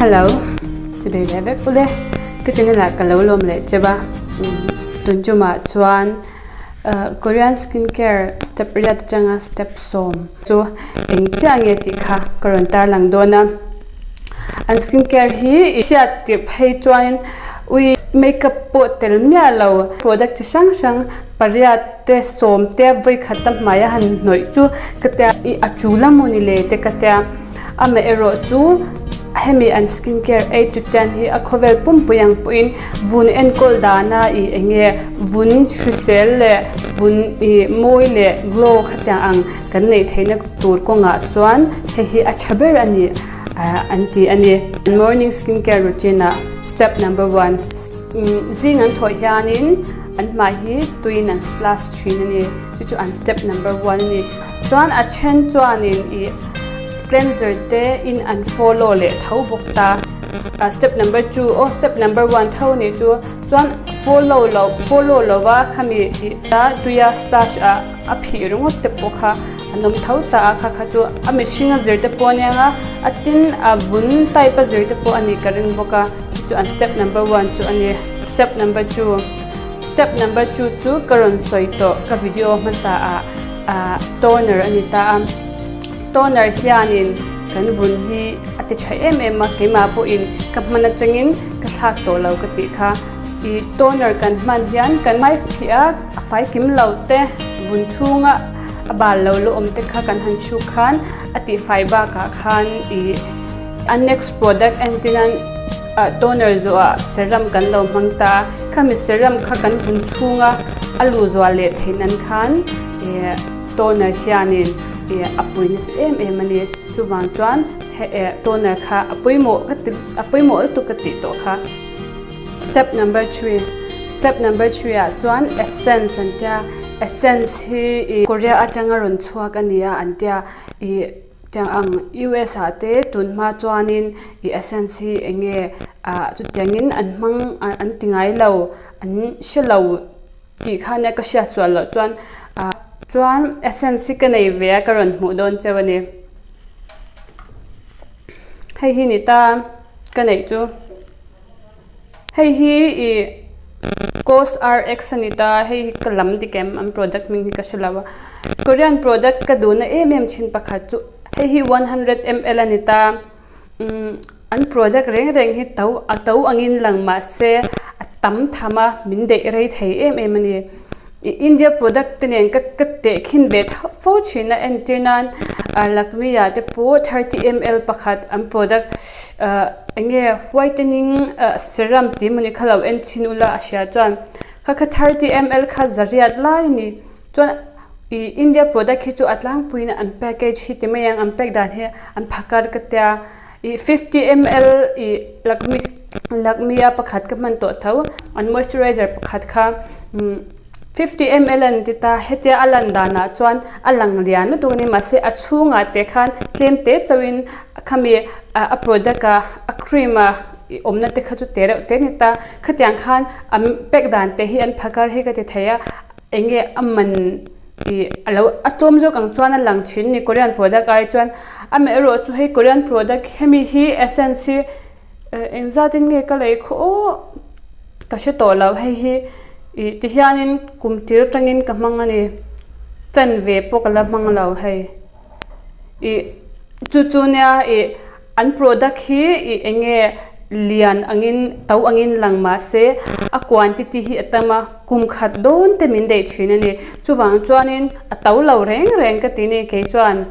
Hello, chibei leh vek ule. Ka channel ah ka lo lawm leh cheu a. Tun chumah chuan Korean skin care step riat atanga step sawm chu eng chiah nge tih kha ka rawn tarlang dawn a. An skin care hi i hriat tirh phei chuanin ui makeup pawh tel miah lo product chi hrang hrang pariat te sawm te vawi khat a hmai a han hnawih chu ka tia i a tul a mawni le te ka tia amaherawh chu hemi an skin care eight to ten hi a khawvel pumpui ang pawhin vun enkawl dana ih eng nge vun hrisel leh vun ih mawi leh glow khatiang ang kan neih theihna tur kawngah chuan hei hi a tha ber a ni an ti a ni. Morning skin care routine ah step number one zing an thawh hianin an hmai hi tuiin an splash thin a ni chu chu an step number one a ni. Chuan a then chuanin ih cleanser te in an follow leh tho bawk ta. Step number two aw step number one tho a nih chu chuan follow loh follow lova khami ih tuia splash ah a phih ringawt te pawh kha an awm tho ta a kha kha chu a mihring a zir te pawh a nia a tin a vun type a zir te pawh a nih ka ring bawk a chu an step number one chu a ni step number two step number two chu ka rawn sawi tawh ka video hmasa ah ah toner a ni ta a toner hianin kan vun hi a ti tha em em a keimah pawhin ka hman atangin ka thlak tawh lo ka tih kha. Ih toner kan hman hian kan hmai phih a, a fai kim lo te, vun chhunga a bal lo la awm te kha kan han hruk khan a tihfai bakah khan ih a next product entir nan ah toner zawhah serum kan lo hmang ta a, khami serum kha kan vun chhunga a luh zual leh theih nan khan ih toner hianin ih a pui nasa em em a ni. Chuvang chuan he eh toner kha a pawimawh ka ti a pawimawh lutuk ka tih tawh kha. Step number 3 Step number 3 ah chuan essence an tia essence hi ih Korea atanga rawn chhuak a ni a an tia ih tiang ang US ah te tun hma chuanin ih essence hi eng nge ah chutiangin an hmang an ti ngai lo an hre lo tih kha nia ka hriat sual loh chuan ah chuan essence hi ka nei ve a ka rawn hmuh dawn cheu a ni hei hi ni ta ka neih chu. Hei hi ih Cos RX a ni ta hei hi ka lam dik em an product hming hi ka hre lo a Korean product ka duhna em em thin pakhat chu hei hi 100 ml a ni ta umm an product reng reng hi to a to angin lang mahse a tam tham a min daih rei thei em em a ni. Ih India product te nen ka ka tehkhin ve fo thin a entir nan ah Lakme ah te pawh 30 ml pakhat an product ah eng nge whitening ah serum tih emaw ni kha lo en chhin ula a hria chuan kha kha 30 ml kha zariat lai a ni chuan ih India product hi chu a tlangpuiin an package hi ti mai ang an pack dan hi an phakar ka tia ih 50 ml ih Lakme Lakme a pakhat ka hman tawh tho an moisturizer pakhat kha umm 50 ml an ti ta hetia a lan danah chuan a lang lian lutuk a ni mahse a chhungah te khan tlem te chauhin khami a product a a cream a ih awmna te kha chu te reuh te a ni ta khatiang khan an pack dan te hi an phakar hi ka ti thei a eng nge a man ih a lo a tlawm zawk ang chuan a lang thin a ni Korean product ai chuan amaherawh chu hei Korean product hemi hi essence hi Eng zatin nge ka lei khaw aw ka hre tawh lo hei hi ih ti hianin kum tir atangin ka hmang a ni chanve pawh ka la hmang lo hei ih chu chu nia ih an product hi ih eng nge lian angin to angin lang mahse a quantity hi a tam a kum khat dawn te min daih thin a ni chuvang chuanin a to lo reng reng ka ti ni kei chuan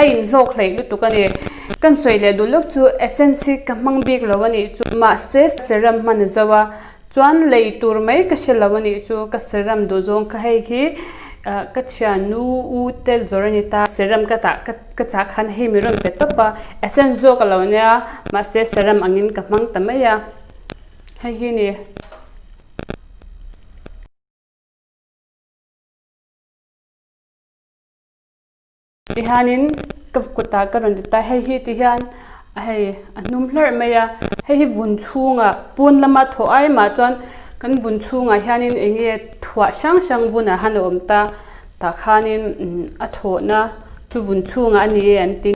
a inhlawk hleih lutuk a ni. Kan sawi leh duh lawk chu essence hi ka hmang bik lo a nih chu mahse serum hman a zo a chuan lei tur mai ka hre lo a nih chu ka serum duh zawng kha hei hi ka thiannu u te zawr a ni ta serum ka tah ka chah khan hei mi rawn pe tawp a essence zawk a lo nia mahse serum angin ka hmang ta mai a hei hi ni. Tihianin ka kutah ka rawn ti ta hei hi tihian hei a hnum hlarh mai a hei hi vun chhungah pawn lama thawh ai mah chuan kan vun chhungah hianin eng nge thuah hrang hrang vunah hian a awm ta tah khanin a thawhna chu vun chhungah a ni e an ti.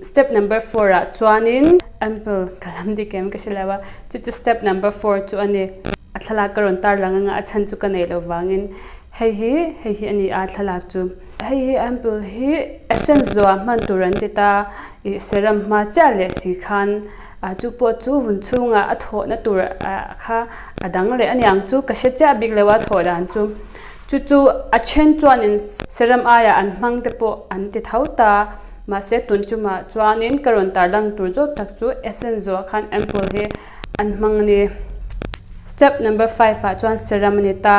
Step number 4 ah chuanin. Ample ka lam dik em ka hre lo a, chu chu step number four chu a ni. A thlalak ka rawn tar lang anga a chhan chu ka neih loh vangin hei hi hei hi a ni a thlalak chu. Hei hi ample hi essence zuah hman tur an ti ta ih serum hma chiah leh si khan ah chu pawh chu vun chhungah a thawhna tur ah kha a dang leh a niang chu ka hre chiah bik lo a thawh dan chu. Chu chu a then chuanin serum aiah an hmang te pawh an ti tho ta. Mahse tun chumah chuanin ka rawn tar lang tur zawk tak chu essence zuah khan ample hi an hmang a ni. Step number five ah chuan serum a ni ta.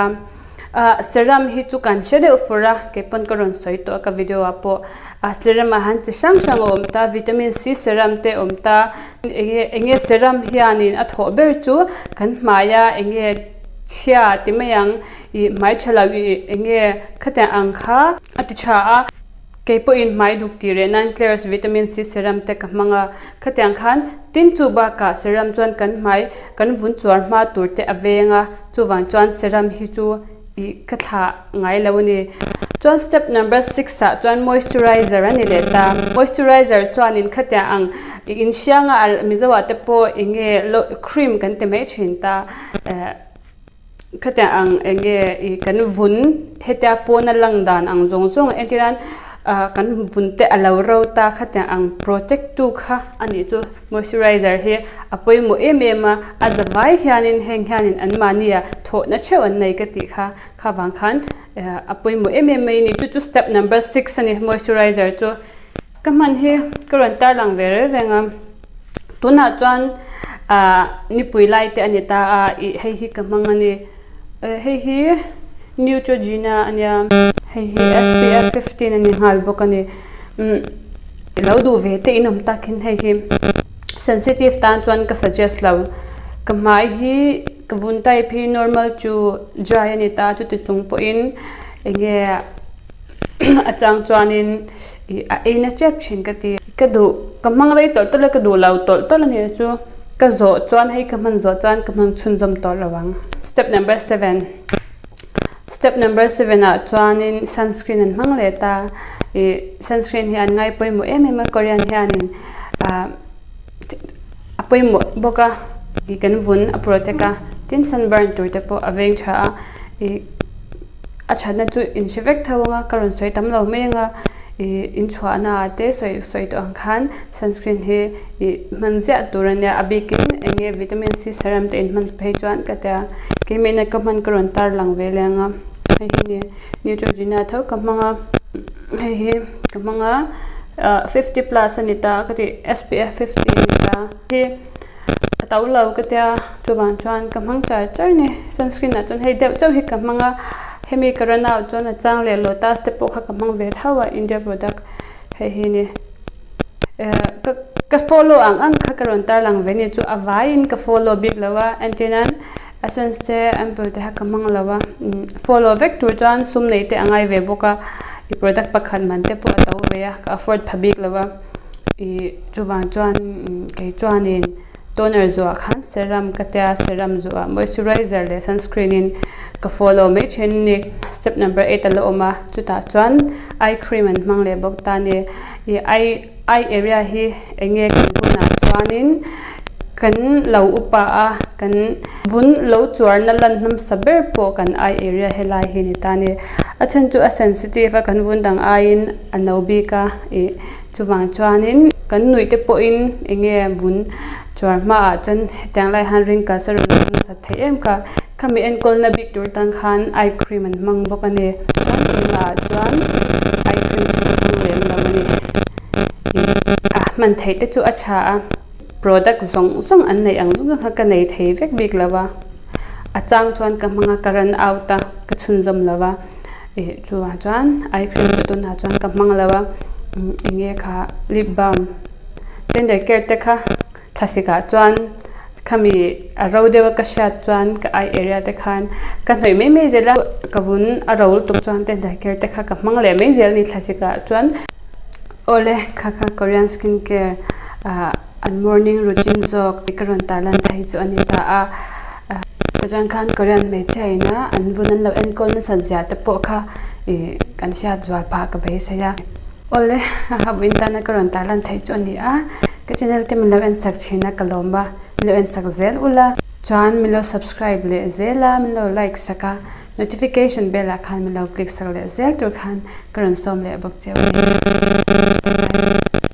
Ah serum hi chu kan hre deuh fur a, kei pawn ka rawn sawi tawh a ka video ah pawh. Ah serum ah han chi hrang hrang a awm ta, vitamin C serum te a awm ta. Enge enge serum hianin a thawh ber chu kan hmaia enge chhia ti mai ang ih hmai tha lo ih enge khatiang ang kha a ti tha a. Kei pawhin hmai duk tih reh nan Claire's Vitamin C Serum te ka hmang a, khatiang khan tin chu bakah serum chuan kan hmai kan vun chuar hma tur te a veng a, chuvang chuan serum hi chu ih ka thlah ngai lo a ni. Chuan step number six ah chuan moisturizer a ni leh ta, moisturizer chuanin khatiang ang ih inhrianga a Mizo ah te pawh eng nge cream kan ti mai thin ta eh. Khatiang ang eng nge ih kan vun hetia pawna lang dan ang zawng zawng entir nan ah kan vun te a lo ro ta khatiang ang protect tu kha a nih chu moisturizer hi a pawimawh em em a a za vai hianin heng hianin an mahni ah thawhna theuh an nei ka tih kha kha vang khan a pawimawh em em mai a ni chu chu step number six a ni moisturizer chu. Ka hman hi ka rawn tar lang ve reng reng a, tunah chuan ah nipui lai te a ni ta a ih hei hi ka hmang a ni hei hi Neutrogena a nia hei hi SPF 15 a ni nghal bawk a ni umm i lo duh ve te in awm takin hei hi sensitive tan chuan ka suggest lo ka hmai hi ka vun type hi normal to dry a ni ta chuti chung pawhin eng nge a chang chuanin ih a ei na tep thin ka ti. Ka duh ka hmang rei tawlh tawlh a ka duh lo tawlh tawlh a nih chu ka zawh chuan hei ka hman zawh chuan ka hmang chhunzawm tawh lo ang. Step number seven step number seven ah chuanin sunscreen an hmang leh ta ih sunscreen hi an ngai pawimawh em em a Korean hianin ah a pawimawh bawk a ih kan vun a protect a tin sunburn tur te pawh a veng tha a ih. A thatna chu in hre vek tho anga ka rawn sawi tam lo mai anga ih in chhuahna ah te sawi sawi tawh ang khan sunscreen hi ih hman ziah tur a nia a bikin eng nge vitamin C serum te in hman phei chuan ka tia keimahna ka hman ka rawn tar lang ve leh anga hei hi ni Neutrogena tho ka hmang a hei hi ka hmang a ah fifty plus a ni ta ka tih S_P_F fifty a ni ta hi. A to lo ka tia chuvang chuan ka hmang char char a ni sunscreen ah chuan hei deuh chauh hi ka hmang a hemi ka run out chuan a chang leh lotus te pawh kha ka hmang ve tho a India product hei hi ni eh ka ka follow ang ang kha ka rawn tar lang ve ni chu a vaiin ka follow bik lo a entir nan essence te ample te kha ka hmang lo a follow vek tur chuan sum neih te a ngai ve bawk a ih product pakhat man te pawh a to ve a ka afford pha bik lo a. Ih chuvang chuan kei chuanin toner zuah khan serum ka tia serum zuah moisturizer leh sunscreen in ka follow mai thin a ni. Step number eight a la awm a chutah chuan eye cream an hmang leh bawk ta a ni. Ih eye eye area hi eng nge kan hunah chuanin kan lo upa a kan vun lo chuarna lan hmasa ber pawh kan eye area helai hi a ni ta a ni. A chhan chu a sensitive a kan vun dang aiin a no bik a ih. Chuvang chuanin kan nuih te pawhin eng nge vun chuar hmaah chuan hetiang lai hian wrinkles a rawn awm nasat theih em kha. Khami enkawlna bik tur tan khan eye cream an hmang bawk a ni. Chuan tunah chuan eye cream chu ka hmang lem lo a ni. Ih a hman theih te chu a tha a, product zawng zawng an neih ang zawng zawng kha ka nei thei vek bik lo a. A chang chuan ka hmang a, ka run out a, ka chhunzawm lo a. Ih chuvang chuan eye cream chu tunah chuan ka hmang lo a eng nge kha lip balm tender care te kha thlasik ah chuan khami a ro deuh a ka hriat chuan ka eye area te khan ka hnawih mai mai zel a ka vun a ro lutuk chuan tender care te kha ka hmang leh mai zel a ni thlasik ah chuan awle kha kha korean skin care ah an morning routine zawk ka rawn tarlan thei chu a ni ta a. Tichuan khan Korean hmeichhia ina an vun an lo enkawl nasat zia te pawh kha ih kan hriat zual phah ka beisei a. Awle a vawiin tana ka rawn tarlan theih chu a ni a. Ka channel te min lo en sak thin a ka lawm a, min lo en sak zel ula. Chuan min lo subscribe leh zel a, min lo like sak a, notification bell ah khan min lo click sak leh zel tur khan ka rawn sawm leh bawk cheu a ni. Bye bye.